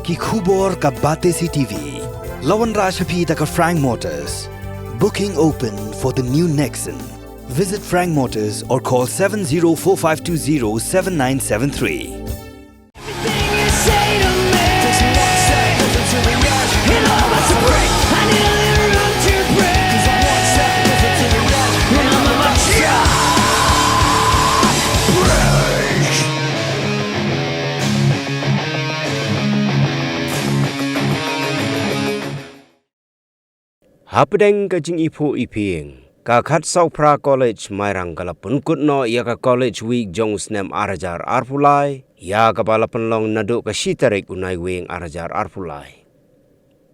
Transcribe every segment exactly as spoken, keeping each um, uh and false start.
Ki khubor ka Batesi T V. La wanrah sha phi da ka Frank Motors. Booking open for the new Nexon. Visit Frank Motors or call seven zero four five two zero seven nine seven three. Hapdeng ka jingiphuh iphieng, ka Khadsawphra College Mairang ka la pynkut noh ïa ka College Week jong u snem ar hajar arphew lai, ïa kaba la pynlong naduh ka shi tarik u Naiwieng ar hajar arphew lai.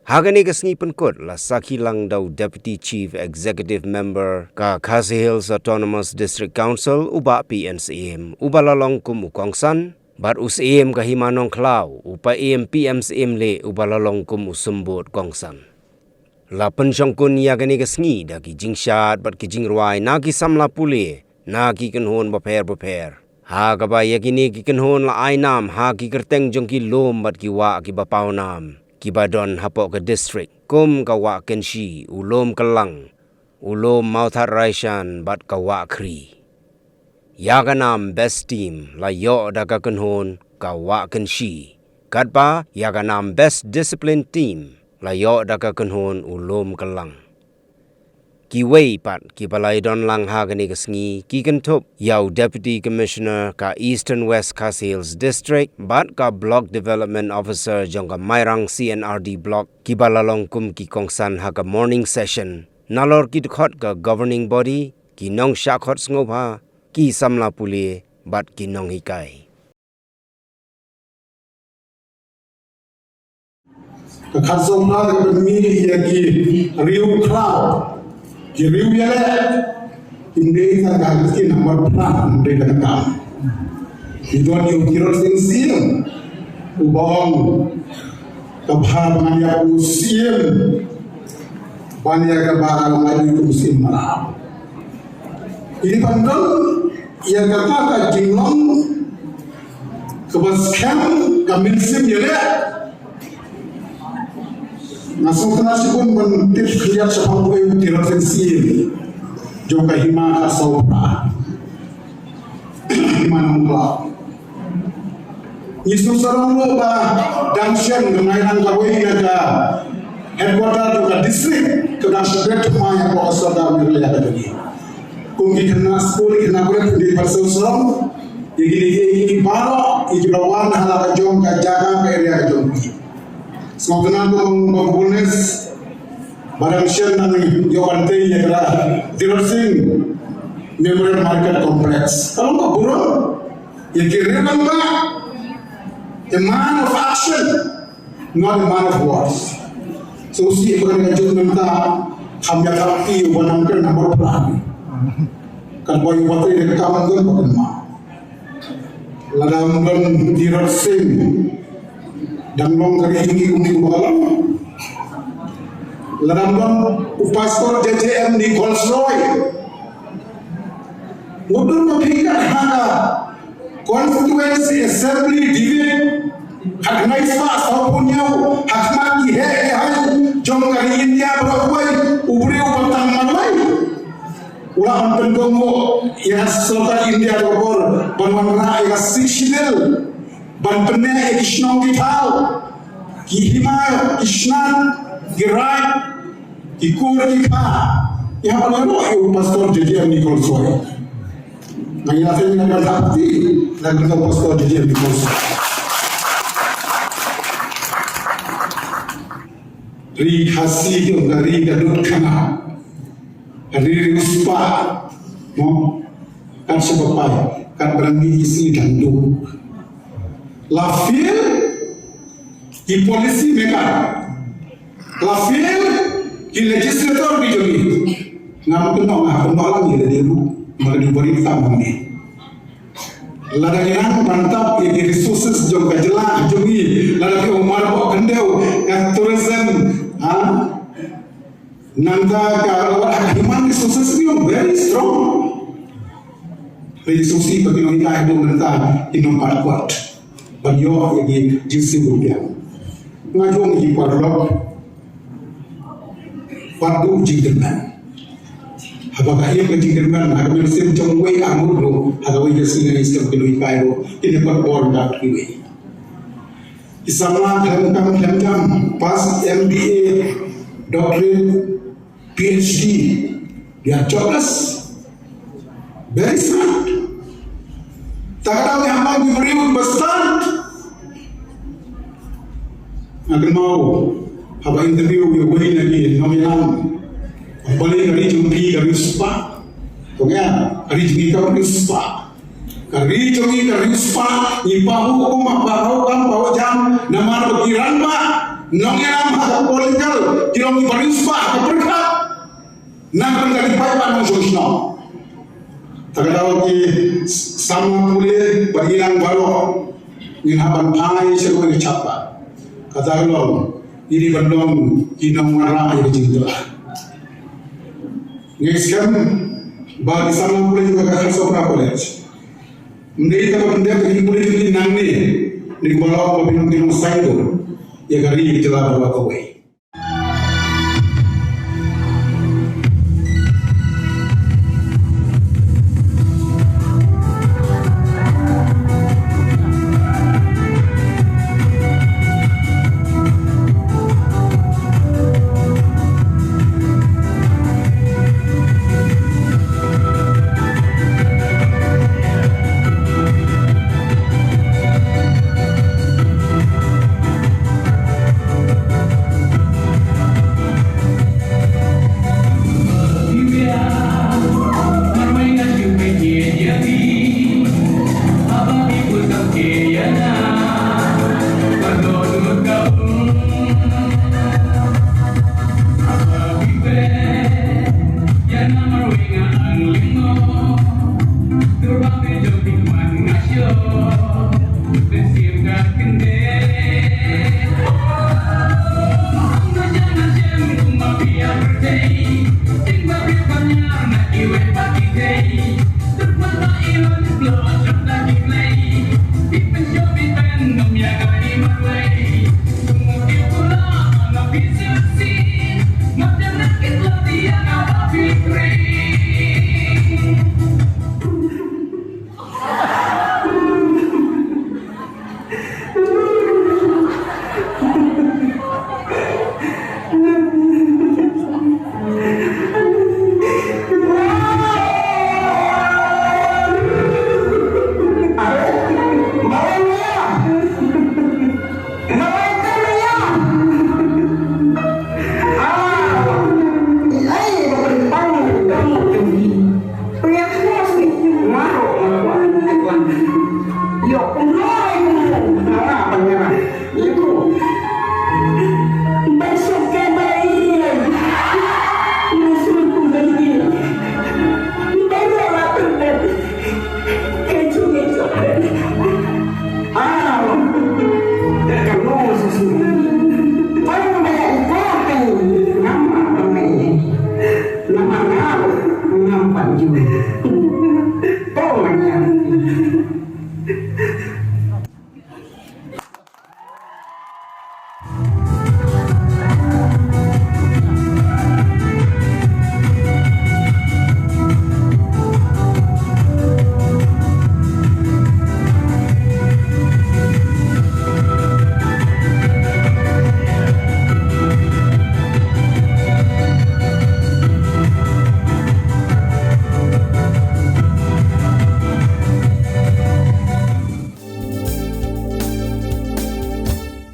Ha kane ka sngi pynkut la sakhi lang da u Deputy Chief Executive Member ka Khasi Hills Autonomous District Council, u Bah P N Syiem, uba la long kum u kongsan, bad u Syiem ka Hima Nongkhlaw, u Paiem P M Syiem leh, uba la long kum u symbud kongsan. La pynshongkun ïa kane ka sngi da ki jingshad bad ki jingrwai na ki samla pule, na ki kynhun bapher bapher. Ha kaba ïa kine ki kynhun la ai nam ha ki kyrteng jong ki lum bad ki wah kiba paw nam, kiba don hapoh ka district, kum ka Wah Kynshi, u Lum Kyllang, u Lum Mawthadraishan bad ka Wah Khri. Ïa ka nam Best Team la ïoh da ka kynhun ka Wah Kynshi, katba ïa ka nam Best Discipline Team la ïoh da ka kynhun u Lum Kyllang. Kiwei pat kiba la ïadon lang ha kane ka sngi ki kynthup ïa u Deputy Commissioner ka Eastern West Khasi Hills District bad ka Block Development Officer jong ka Mairang C and R D Block, kiba la long kum ki kongsan ha ka morning session, nalor ki dkhot ka governing body, ki nongshah khot sngewbha, ki samla pule bad ki nonghikai. Ka Khadsawphra ka pynmih ïa ki riew khraw, ki riew ïaleh, ki mih na ka, ki namar phra, hynrei ka kam. Ki don ïa u Tirot Sing Syiem, uba ong, ka bha ba ngan ïa u Syiem, ban ïa kaba ka long ai u Syiem Mara. Ini pynban ïa kata ka jinglong kaba skhem, ka mynsiem ïaleh. Nga sngewtynnat shibun ban tip khyndiat shaphang u Tirot Sing Syiem jong ka Hima Khadsawphra, Hima Nongkhlaw. Ngi sngewsarong ruh ba dang shen, dang ai nang kawei na ka headquarter jong ka district, ka dang shen bret ma ïa ka sorkar Meghalaya ka jong ngi. Kum ki khynnah skul, ki khynnah college, ki dei ban sngewsarong ïa kine ki, ki baroh, ki, kiba wan ha la ka jong ka jaka, ka area ka jong ki. Sngewtynnat ruh ba, ba ka Bunes, ba dang shen nang ïoh ban tei ïa ka Tirot Sing Memorial Market Complex. Ka long ka burom ïa ki riew rangbah, a man of action, not a man of words. So, shisha ba ka jong mynta kham ïa ka ti u ba nang kren namar plan. Kan ba ïa u ba trei ka kam don ba kan ma. Lada ym don Tirot Sing, dang long ka ri jong ngi kumne kumba ka long. Lada ym don u Pastor J J M Nichols Roy, ngut dur ma phi kat ha ka constituency assembly debate, ha ka nai spah sawphew hynñiew, ha khmat ki heh ki hai jong ka ri India baroh kawei, u briew ba tang marwei u lah ban pynkohnguh ïa ka sorkar India ka por ban wanrah ïa ka Sixth Schedule, ban pynneh ïa ki shnong ki thaw, ki hima, ki shnat, ki raid, ki kur ki kha. Ïa ban ïa u Pastor J J M Nichols Roy. Nga ïa seng na ka thap ti na ka Pastor J J M Nichols Roy. Ri Khasi ki ong ka ri ka dud khana. Ri riewspah, mo, kat shaba pai, kat ba dang mih ki sngi dang duk. La fail ki policy maker, la fail ki legislator ki jong ngi. Ngam kynnoh, ngam kynnoh lang ïa lade ruh, ma ka dei u barit tam hangne. Lada ngi nang ban tap ïa ki resources jong ka jylla jong ngi, lada ki ong marboh khyndew, ka tourism, ha? Nangta ka, ka human resources ngi ong very strong. Resources ba ki nonghikai haduh mynta ki nong pat kwat ban ïoh ïa ki jingsiew rupiah. Nga jong ki paralok, pat u jingkyrmen. Haba ka im ka jingkyrmen ha ka mynsiem jong uwei, a ngut ruh ha kawei ka sngi, ngi sngewthuh, ki lui kai ruh, kine pat bor na kiwei. Ki samla khlem kam khlem jam, pass M B A, doctorate, P H D, they are jobless. Very sad. Te ka daw ngi hap long ki briew ba stad. Nga kynmaw haba interview ïa uwei na ki nongïalam, ba leh, ka ri jong phi ka ri spah. To ngeit, ka ri jong ngi ka ri spah. Ka ri jong ngi ka ri spah, ngi pahuh kum, pahuh kam, pahuh jam, namar ba ki rangbah, nongïalam ha ka political, ki long kiba ri spah ha ka pyrkhat. Nang pynka ki paidbah nongshong shnong. Te ka daw ki samla pule bad ngi nang baroh ngin hap ban phai sha kawei ka chapter. Kata ka long, ngi dei ban long ki nongwanrah ïa ka jingtyrwa. Ngi skhem ba ki samla pule jong ka Kharkhoda College, ym dei tang ban pyndep ïa ki pule jong ngi nangne, ne kumba long ba phin long ki nongsaiñdur ïa ka ri ka jylla baroh kawei.